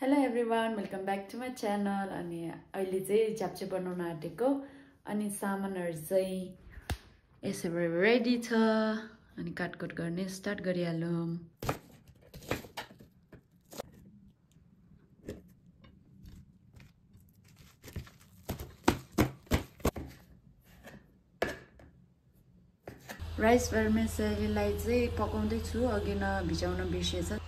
Hello everyone, welcome back to my channel. अनि अहिले चाहिँ च्याप्चे बनाउन आँटेको अनि सामानहरु चाहिँ यसरी रेडी छ अनि काटकुट गर्ने स्टार्ट गरिहालौं। राइस भर्मिसेलीलाई चाहिँ पकाउँदै छु, अघि न भिजाउन बिर्सेछ।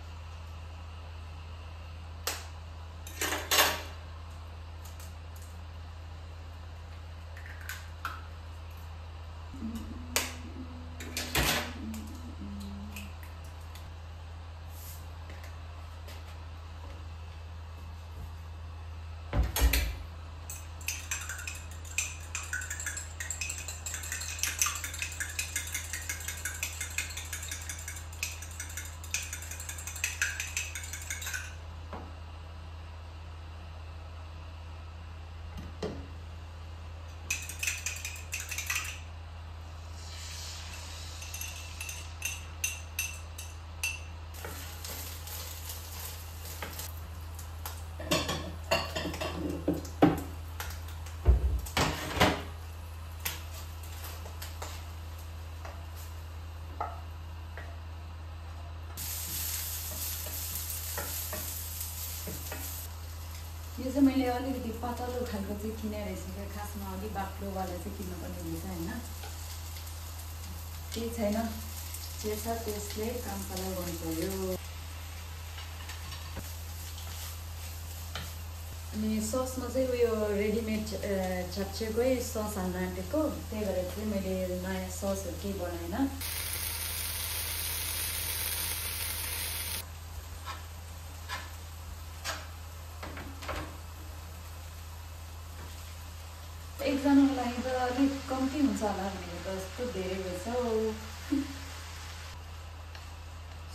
यो चाहिँ मैले अलिकति पातलो खालको चाहिँ किने रहेछ, खासमा अलि बाक्लोवाला चाहिँ किन्नुपर्ने रहेछ हैन। केही छैन, जे छ त्यसले काम चलाउ गर्नु पर्यो। अनि ससमा चाहिँ उयो रेडीमेड च्याप्चेकै सस हाल्न आँटेको, त्यही भएर चाहिँ मैले नयाँ ससहरु केही बनाएन। एकजनाको लागि त अलिक कम्ती हुन्छ होला भनेको त यस्तो धेरै भएछ।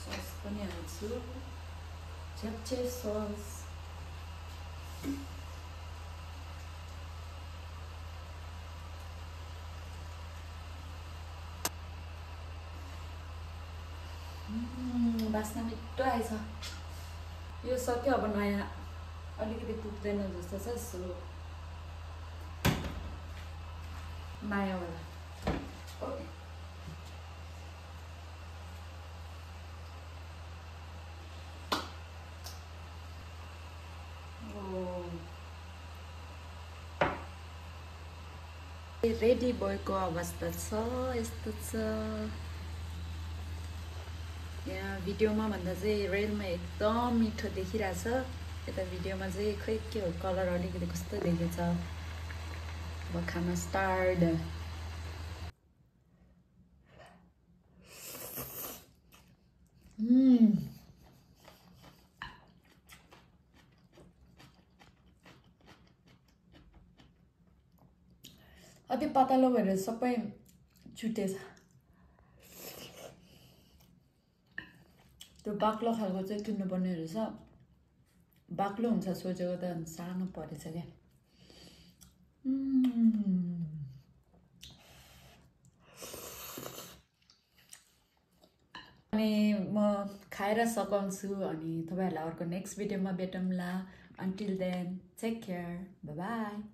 सस पनि हाल्छु, च्याप्चे सस। बास्ना मिठो आएछ। यो सक्यो, अब नयाँ अलिकति पुग्दैन जस्तो छ, सो नयाँ वाला रेडी भएको अवस्था छ, यस्तो छ। यहाँ भिडियोमा भन्दा चाहिँ रियलमा एकदम मिठो देखिरहेछ। यता भिडियोमा चाहिँ खै के हो, कलर अलिकति कस्तो देखेछ। अब खाना स्टार्ट। अति पातलो भएर सबै छुटेछ। त्यो बाक्लो खालको चाहिँ किन्नुपर्ने रहेछ। बाक्लो हुन्छ सोचेको त सानो परेछ क्या। अनि म खाएर सकाउँछु अनि तपाईहरुलाई अर्को नेक्स्ट भिडियोमा भेटौँला। Until then, take care. Bye bye.